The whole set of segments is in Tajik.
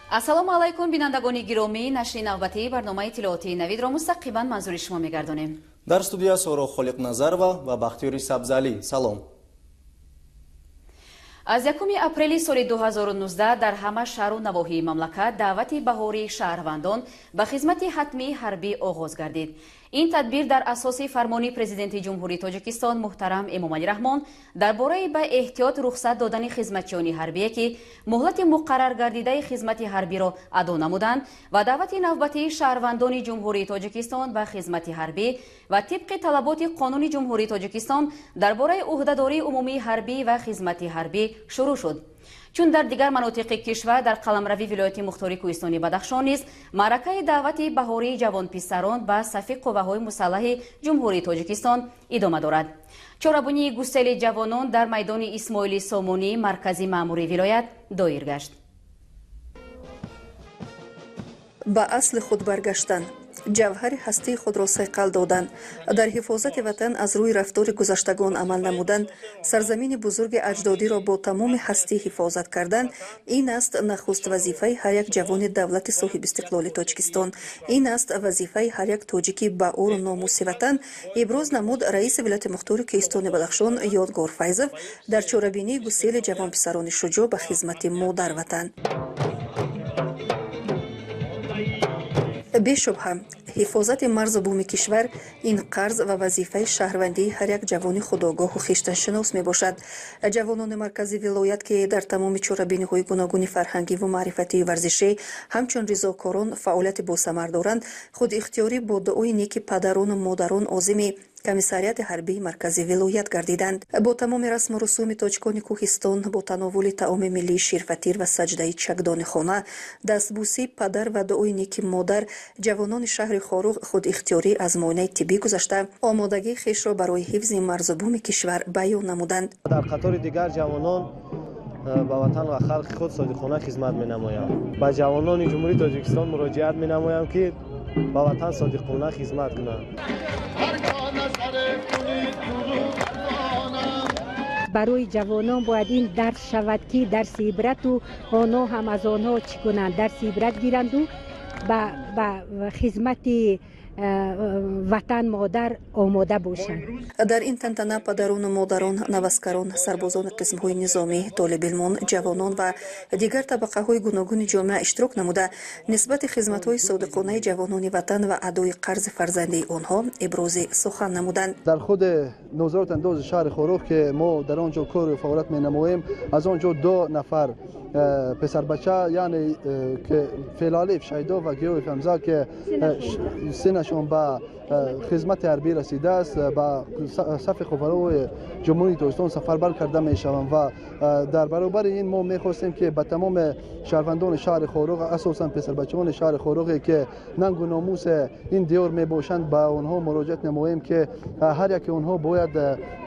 Ассалому алайкум, бинандагони гиромӣ. Нашри навбатии барномаи иттилоотии Навидро мустақиман манзури шумо мегардонем. Дар студия Соро Холиқназарова ва Бахтиёри Сабзалӣ. Салом. Аз 1 апрели соли 2019 дар ҳама шаҳру навоҳии мамлакат даъвати баҳории шаҳрвандон ба хизмати ҳатмии ҳарбӣ оғоз гардид. Ин тадбир дар асоси фармони Президенти Ҷумҳурии Тоҷикистон муҳтарам Эмомалӣ Раҳмон дар бораи ба эҳтиёт рухсат додани хизматчиёни ҳарбие, ки муҳлати муқаррар гардидаи хизмати ҳарбиро адо намуданд, ва даъвати навбатии шаҳрвандони Ҷумҳурии Тоҷикистон ба хизмати ҳарбӣ ва тибқи талаботи Қонуни Ҷумҳурии Тоҷикистон дар бораи ӯҳдадории умумии ҳарбӣ ва хизмати ҳарбӣ шурӯъ шуд. Чун дар дигар манотиқи кишвар, дар қаламрави вилояти мухтори Кӯҳистони Бадахшон низ маъракаи даъвати баҳории ҷавонписарон ба сафи қувваҳои мусаллаҳи Ҷумҳурии Тоҷикистон идома дорад. Чорабунии гусели ҷавонон дар майдони Исмоили Сомонӣ, маркази маъмурии вилоят, доир гашт. Ба асли худ баргаштан, ҷавҳари ҳастии худро сайқал додан, дар ҳифозати ватан аз рӯи рафтори гузаштагон амал намудан, сарзамини бузурги аҷдодиро бо тамоми ҳастӣ ҳифозат кардан — ин аст нахуст вазифаи ҳар як ҷавони давлати соҳибистиқлоли Тоҷикистон, ин аст вазифаи ҳар як тоҷики бауру номуси ватан, иброз намуд раиси вилояти мухтори Кӯҳистони Бадахшон Ёдгор Файзов дар чорабинии гусели ҷавонписарони шуҷоъ ба хизмати модар-ватан. Бешубҳа, ҳифозати марзу буми кишвар ин қарз ва вазифаи шаҳрвандии ҳар як ҷавони худогоҳу хештаншинос мебошад. Ҷавонони маркази вилоят, ки дар тамоми чорабиниҳои гуногуни фарҳангиву маърифатию варзишӣ ҳамчун ризокорон фаъолияти босамар доранд, худихтиёрӣ бо дуои неки падарону модарон озими комиссариати ҳарбии маркази вилоят гардиданд. Бо тамоми расму русуми тоҷикони кӯҳистон, бо тановули таоми миллии ширфатир ва саҷдаи чакдони хона, дастбӯсии падар ва дуои неки модар, ҷавонони шаҳри Хоруғ худихтиёрӣ аз муоинаи тиббӣ гузашта, омодагии хешро барои ҳифзи марзу буми кишвар баён намуданд. Дар қатори дигар ҷавонон ба ватан ва халқи худ содиқона хизмат менамоям. Ба ҷавонони Ҷумҳурии Тоҷикистон муроҷиат менамоям, ки ба ватан содиқона хизмат кунанд. Барои ҷавонон бояд ин дарс шавад, ки дарси ибрату онҳо ҳам аз онҳо чӣ кунанд, дарси ибрат гиранду ба хизмати ватан модар омода бошанд. Дар ин тантана падарону модарон, наваскарон, сарбозони қисмҳои низомӣ, толибилмон, ҷавонон ва дигар табақаҳои гуногуни ҷомеа иштирок намуда, нисбати хизматҳои содиқонаи ҷавонони ватан ва адои қарзи фарзандии онҳо ибрози сухан намуданд. Дар худи нозирот андози шаҳри Хоруғ, ки мо дар он ҷо кору фаъолият менамоем, аз он ҷо ду нафар писарбача, яъне ки Фелалиев Шайдо ва Геоев Ҳамза, ки синашон ба хизмати ҳарбӣ расидааст, ба сафи қувваҳои Ҷумҳурии Тоҷикистон сафарбар карда мешаванд. Ва дар баробари ин мо мехостем, ки ба тамоми шаҳрвандони шаҳри Хоруғ, асосан писарбачаҳони шаҳри Хоруғе, ки нангу номуси ин диёр мебошанд, ба онҳо муроҷиат намоем, ки ҳар яке онҳо бояд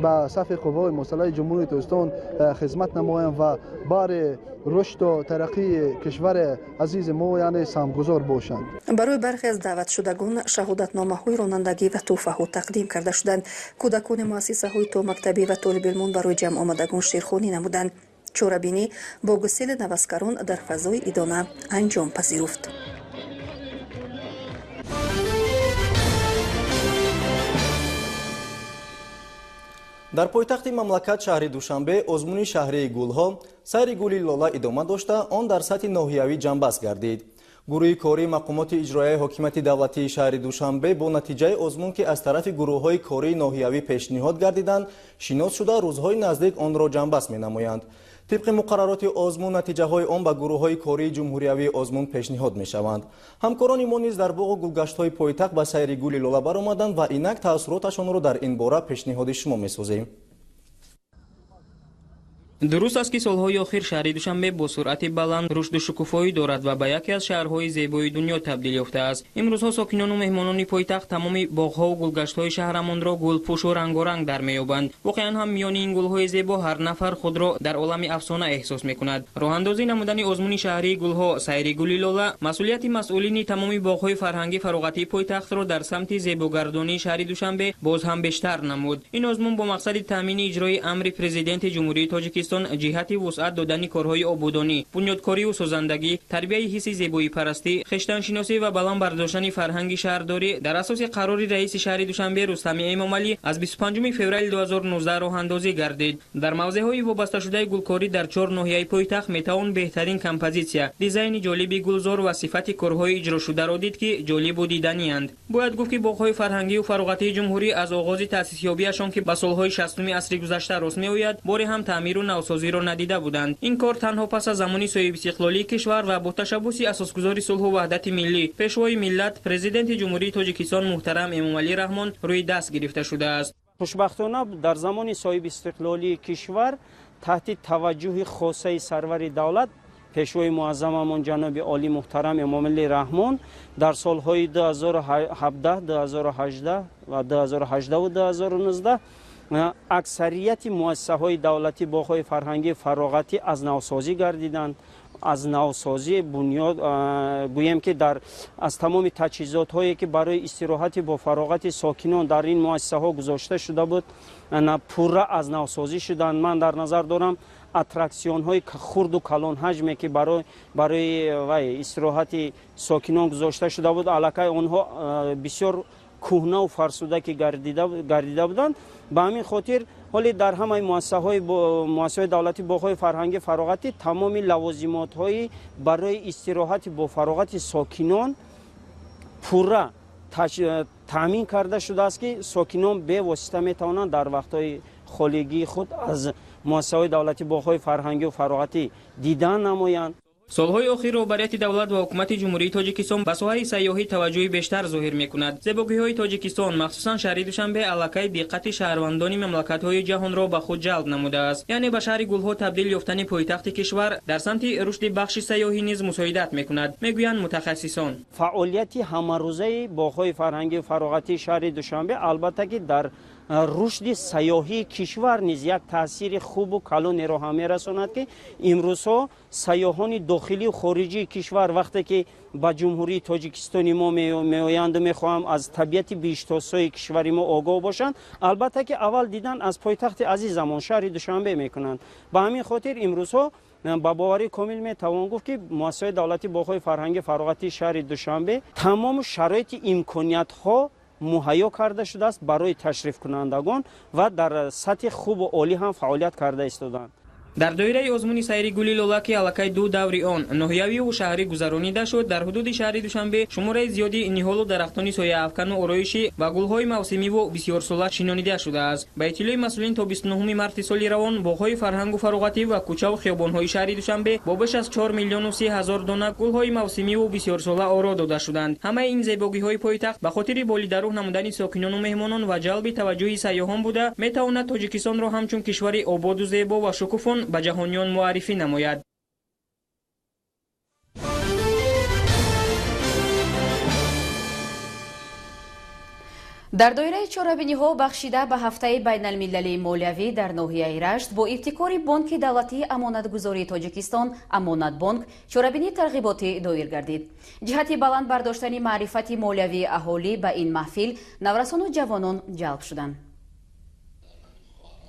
ба сафи қувваҳои мусаллаҳи Ҷумҳурии Тоҷикистон хизмат намоянд ва баҳри рушду тараққии кишвари азизи мо, яъне, саҳмгузор бошанд. Барои бархе аз даъватшудагон шаҳодатномаҳои ронандагӣ ва тӯҳфаҳо тақдим карда шуданд. Кӯдакони муассисаҳои томактабӣ ва толибилмон барои ҷамъомадагон шерхонӣ намуданд. Чорабинӣ бо гусели наваскарон дар фазои идона анҷом пазируфт. Дар пойтахти мамлакат, шаҳри Душанбе, озмуни шаҳрии гулҳо «Сайри гули лола» идома дошта, он дар сатҳи ноҳиявӣ ҷамъбаст гардид. Гурӯҳи кории мақомоти иҷроияи ҳокимияти давлатии шаҳри Душанбе бо натиҷаи озмун, ки аз тарафи гурӯҳҳои кории ноҳиявӣ пешниҳод гардиданд, шинос шуда, рӯзҳои наздик онро ҷамъбаст менамоянд. Тибқи муқаррароти озмун, натиҷаҳои он ба гурӯҳҳои кории ҷумҳуриявии озмун пешниҳод мешаванд. Ҳамкорони мо низ дар боғу гулгаштҳои пойтахт ба сайри гули лола баромаданд ва инак таассуроташонро дар ин бора пешниҳоди шумо месозем. Дуруст аст, ки солҳои охир шаҳри Душанбе бо суръати баланд рушду шукуфоӣ дорад ва ба яке аз шаҳрҳои зебои дунё табдил ёфтааст. Имрӯзҳо сокинону меҳмонони пойтахт тамоми боғҳову гулгаштҳои шаҳрамонро гулпӯшу рангоранг дар меёбанд. Воқеан ҳам, миёни ин гулҳои зебо ҳар нафар худро дар олами афсона эҳсос мекунад. Роҳандозӣ намудани озмуни шаҳрии гулҳо «Сайри гули лола» масъулияти масъулини тамоми боғҳои фарҳангӣ фароғатии пойтахтро дар самти зебогардонии шаҳри Душанбе боз ҳам бештар намуд. Ин озмун бо мақсади таъмини иҷрои амри Президенти Ҷумҳурии Тоҷикистон Тоҷикистон ҷиҳати вусъат додани корҳои ободонӣ, бунёдкориву созандагӣ, тарбияи ҳисси зебоипарастӣ, хештаншиносӣ ва баланд бардоштани фарҳанги шаҳрдорӣ дар асоси қарори раиси шаҳри Душанбе Рустами Эмомалӣ аз 25 феврали 2019 роҳандозӣ гардид. Дар мавзеъҳои вобасташудаи гулкорӣ дар 4 ноҳияи пойтахт метавон беҳтарин композитсия, дизайни ҷолиби гулзор ва сифати корҳои иҷрошударо дид, ки ҷолибу диданианд. Бояд гуфт, ки боғҳои фарҳангию фароғатии ҷумҳурӣ аз оғози таъсисёбиашон, ки ба солҳои 60-уми асри гузашта рост меояд, боре ҳам таъмиру навсозиро надида буданд. Ин кор танҳо пас аз замони соҳибистиқлолии кишвар ва бо ташаббуси асосгузори сулҳу ваҳдати миллӣ, пешвои миллат, президенти Ҷумҳурии Тоҷикистон муҳтарам Эмомалӣ Раҳмон рӯи даст гирифта шудааст. Хушбахтона дар замони соҳибистиқлолии кишвар таҳти таваҷҷӯҳи хосаи сарвари давлат, пешвои муаззамамон ҷаноби олӣ муҳтарам Эмомалӣ Раҳмон дар солҳои 2017, 2018 ва 2018 2019 аксарияти муассисаҳои давлатӣ, боғҳои фарҳангӣ, фароғатӣ аз навсозӣ гардиданд. Аз навсозӣ бунёд гӯем, ки аз тамоми таҷҳизотҳое, ки барои истироҳати бо фароғати сокинон дар ин муассисаҳо гузошта шуда буд, пурра аз навсозӣ шуданд. Ман дар назар дорам аттраксионҳои хурду калонҳаҷме, ки барои вай истироҳати сокинон гузошта шуда буд, аллакай онҳо бисёр кӯҳнаву фарсуда ки гардида буданд. Ба ҳамин хотир ҳоле дар ҳамаи муассисаҳои давлатӣ, боғҳои фарҳангӣ, фароғатӣ тамоми лавозимотҳои барои истироҳати бо фароғати сокинон пурра таъмин карда шудааст, ки сокинон бевосита метавонанд дар вақтҳои холигии худ аз муассисаҳои давлатӣ, боғҳои фарҳангию фароғатӣ дидан намоянд. Солҳои охир роҳбарияти давлат ва ҳукумати Ҷумҳурии Тоҷикистон ба соҳаи сайёҳӣ таваҷҷӯҳи бештар зоҳир мекунад. Зебогиҳои Тоҷикистон, махсусан шаҳри Душанбе, аллакай диққати шаҳрвандони мамлакатҳои ҷаҳонро ба худ ҷалб намудааст. Яъне ба шаҳри гулҳо табдил ёфтани пойтахти кишвар дар самти рушди бахши сайёҳӣ низ мусоидат мекунад, мегӯянд мутахассисон. Фаъолияти ҳамарӯзаи боғҳои фарҳангию фароғатии шаҳри Душанбе албатта ки дар рушди сайёҳии кишвар низ як таъсири хубу калонеро ҳам мерасонад, ки имрӯзҳо сайёҳони дохилию хориҷии кишвар вақте ки ба Ҷумҳурии Тоҷикистони мо меоянду мехоҳам аз табиати биҳиштосои кишвари мо огоҳ бошанд, албатта ки аввал дидан аз пойтахти азизамон шаҳри Душанбе мекунанд. Ба ҳамин хотир имрӯзҳо ба боварӣ комил метавон гуфт, ки муассисаҳои давлатӣ, боғҳои фарҳангӣ, фароғатии шаҳри Душанбе тамому шароити имкониятҳо муҳайё карда шудааст барои ташрифкунандагон ва дар сатҳи хубу олӣ ҳам фаъолият карда истоданд. Дар доираи озмуни сайри гули лола, ки аллакай 2 даври он ноҳиявию шаҳрӣ гузаронида шуд, дар ҳудуди шаҳри Душанбе шумораи зиёди ниҳолу дарахтони сояафкану ороишӣ ва гулҳои мавсимиву бисёрсола шинонида шудааст. Ба иттилои масъулин, то 29 марти соли равон боғҳои фарҳангу фароғатӣ ва кӯчаву хиёбонҳои шаҳри Душанбе бо беш аз 4 миллиону 30 ҳазор дона гулҳои мавсимиву бисёрсола оро дода шуданд. Ҳамаи ин зебогиҳои пойтахт ба хотири болидаруҳ намудани сокинону меҳмонон ва ҷалби таваҷҷӯҳи сайёҳон буда, метавонад Тоҷикистонро ҳамчун кишвари ободу зебо ва шукуфон ба ҷаҳониён муаррифӣ намояд. Дар доираи чорабиниҳо бахшида ба ҳафтаи байналмилалии молиявӣ дар ноҳияи Рашт бо ибтикори Бонки давлатии амонатгузории Тоҷикистон Амонатбонк чорабинии тарғиботӣ доир гардид. Ҷиҳати баланд бардоштани маърифати молиявии аҳолӣ ба ин маҳфил наврасону ҷавонон ҷалб шуданд.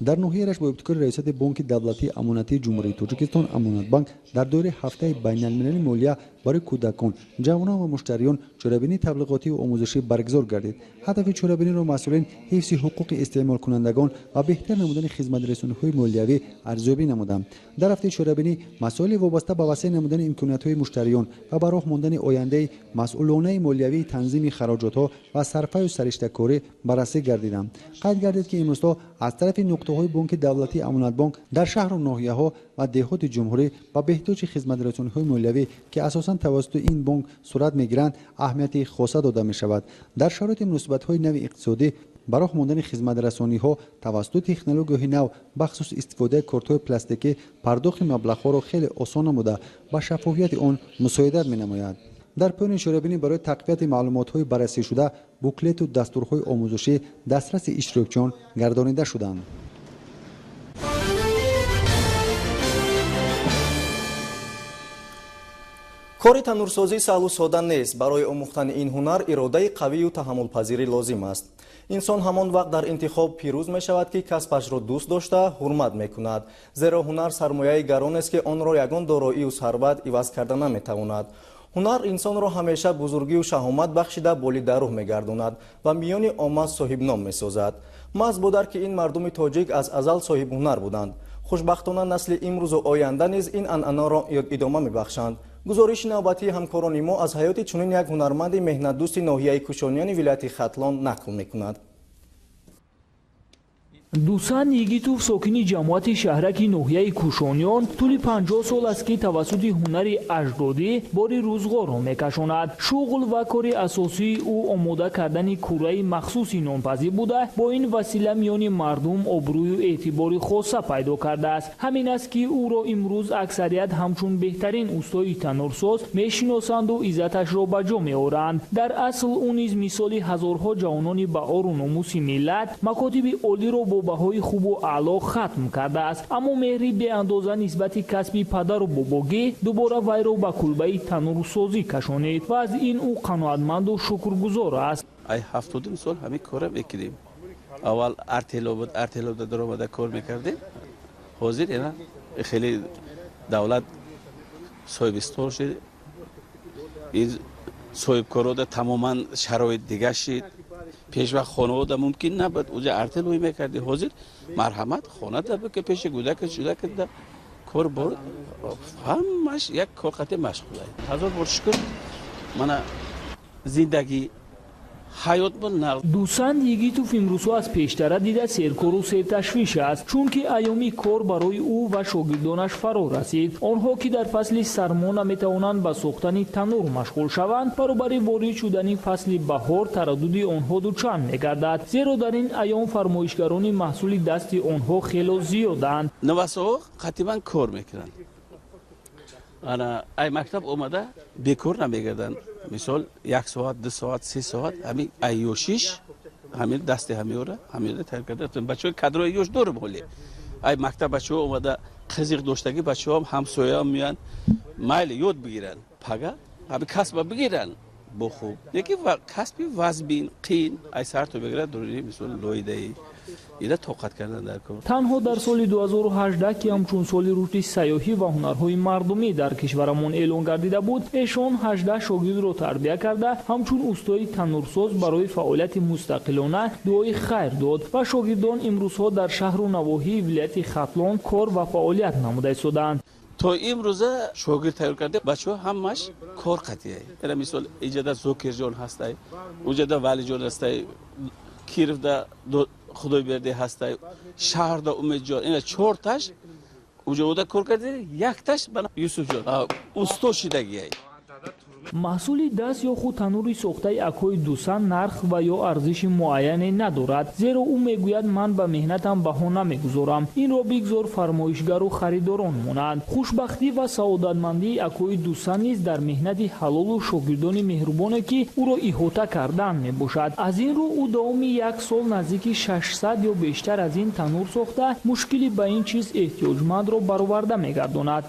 Дар ноҳияи Рашт бо ибтикори раёсати Бонки давлатии амонатии Ҷумҳурии Тоҷикистон Амонатбанк дар доираи ҳафтаи байналмилалии молия барои кӯдакон, ҷавонон ва муштариён чорабинии таблиғотию омӯзишӣ баргузор гардид. Ҳадафи чорабиниро масъулин ҳифзи ҳуқуқи истеъмолкунандагон ва беҳтар намудани хизматрасониҳои молиявӣ арзёбӣ намуданд. Дар ҳафтаи чорабинӣ масоили вобаста ба васеъ намудани имкониятҳои муштариён ва ба роҳ мондани ояндаи масъулонаи молиявии танзими хароҷотҳо ва сарфаю сариштакорӣ баррасӣ гардиданд. Қайд гардид, ки имрӯзҳо аз тарафи нуқтаҳои Бонки давлатии Амонатбонк дар шаҳру ноҳияҳо ва деҳоти ҷумҳурӣ ба беҳдошти хизматрасониҳои молиявӣ, ки асосан тавассути ин бонк сурат мегиранд, аҳамияти хоса дода мешавад. Дар шароити муносибатҳои нави иқтисодӣ ба роҳ мондани хизматрасониҳо тавассути технологияҳои нав, бахусус истифодаи кортҳои пластикӣ, пардохти маблағҳоро хеле осон намуда ба шаффофияти он мусоидат менамояд. Дар поёни чорабинӣ барои тақвияти маълумотҳои баррасӣшуда буклету дастурҳои омӯзишӣ дастраси иштирокчиён гардонида шуданд. Кори танурсозӣ саҳлу сода нест. Барои омӯхтани ин ҳунар иродаи қавию таҳаммулпазирӣ лозим аст. Инсон ҳамон вақт дар интихоб пирӯз мешавад, ки касбашро дӯст дошта ҳурмат мекунад. Зеро ҳунар сармояи гаронест, ки онро ягон дороию сарват иваз карда наметавонад. Ҳунар инсонро ҳамеша бузургию шаҳомат бахшида болидарӯҳ мегардонад ва миёни омма соҳибном месозад. Маҳз бо дарки ин мардуми тоҷик аз азал соҳибҳунар буданд. Хушбахтона насли имрӯзу оянда низ ин анъанаро идома мебахшанд. Гузориши навбатии ҳамкорони мо аз ҳаёти чунин як ҳунарманди меҳнатдӯсти ноҳияи Кӯшониёни вилояти Хатлон нақл мекунад. Дусан Йигитов, сокини ҷамоати шаҳраки ноҳияи Кӯшониён, тӯли 50 сол аст, ки тавассути ҳунари аҷдодӣ бори рӯзғорро мекашонад. Шуғл ва кори асосии ӯ омода кардани кураи махсуси нонпазӣ буда, бо ин васила миёни мардум обрӯю эътибори хоса пайдо кардааст. Ҳамин аст, ки ӯро имрӯз аксарият ҳамчун беҳтарин устои танурсоз мешиносанду иззаташро ба ҷо меоранд. Дар асл ӯ низ мисоли ҳазорҳо ҷавонони баъору номуси миллат макотиби олиро бо баҳои хубу аъло хатм кардааст. Аммо меҳри беандоза нисбати касби падару бобогӣ дубора вайро ба кулбаи танурсозӣ кашонид ва аз ин ӯ қаноатманду шукргузор аст. Ай 70 сол ҳамин кора мекунем. Аввал артело буд, артелода даромада кор мекардем. Ҳозир ина хеле давлат соҳибистор шуд, ин соҳибкорода тамоман шароит дигар шид. Пеш вақт хонавода мумкин набуд, уҷа артел ӯй мекарди. Ҳозир марҳамат, хонада ки пеши гудака шудакада кор бор, ҳамаш як кор қате машғула. Ҳазор бор шукр, мана зиндагӣ ҳаёт бо нағз. Дусан Йигитов имрӯзҳо аз пештара дида серкору серташвиш аст, чунки айёми кор барои ӯ ва шогирдонаш фаро расид. Онҳо, ки дар фасли сармо наметавонанд ба сохтани танур машғул шаванд, баробари ворид шудани фасли баҳор тараддуди онҳо дучанд мегардад, зеро дар ин айём фармоишгарони маҳсули дасти онҳо хело зиёданд. Навасоҳо қатъибан кор мекунанд. Ана ай мактаб омада бекор намегарданд. Мисол, 1 соат, 2 соат, 3 соат ҳамин ай ёшиш ҳамин дасти ҳамиёра ҳамиёра тайёр карда. Бачаҳои кадрои ёш дорем ҳоле. Ай мактаб бачаҳо омада қизиқ доштагӣ, бачаҳоам ҳамсояам меянд, майли ёд бигиранд, пага ҳамин касба бигиранд бо хуб. Лекин касби вазбин қиин, ай сарто бигирад дуруни мисол лоидаи ида тоқат кардан дар кор. Танҳо дар соли 2018, ки ҳамчун соли рушди сайёҳӣ ва ҳунарҳои мардумӣ дар кишварамон эълон гардида буд, эшон 18 шогирдро тарбия карда, ҳамчун устои танурсоз барои фаъолияти мустақилона дуои хайр дод ва шогирдон имрӯзҳо дар шаҳру навоҳии вилояти Хатлон кор ва фаъолият намуда истодаанд. То имрӯза шогирд тайёр карда, бачаҳо ҳамаш кор қатъия. Ина мисол иҷада Зокирҷон ҳастай, уҷада Валиҷон ҳастай, Кировда Худойбердӣ ҳастай, шаҳрда Умедҷон. Ина чорташ уҷода кор карда, якташ бана Юсуфҷон усто шидагиай. Маҳсули даст ё худ танури сохтаи акои Дусан нарх ва ё арзиши муайяне надорад, зеро ӯ мегӯяд: ман ба меҳнатам баҳо намегузорам, инро бигзор фармоишгару харидорон монанд. Хушбахтӣ ва саодатмандии акои Дусан низ дар меҳнати ҳалолу шогирдони меҳрубоне, ки ӯро иҳота кардаанд, мебошад. Аз ин рӯ ӯ давоми як сол наздики 600 ё бештар аз ин танур сохта, мушкили ба ин чиз эҳтиёҷмандро бароварда мегардонад.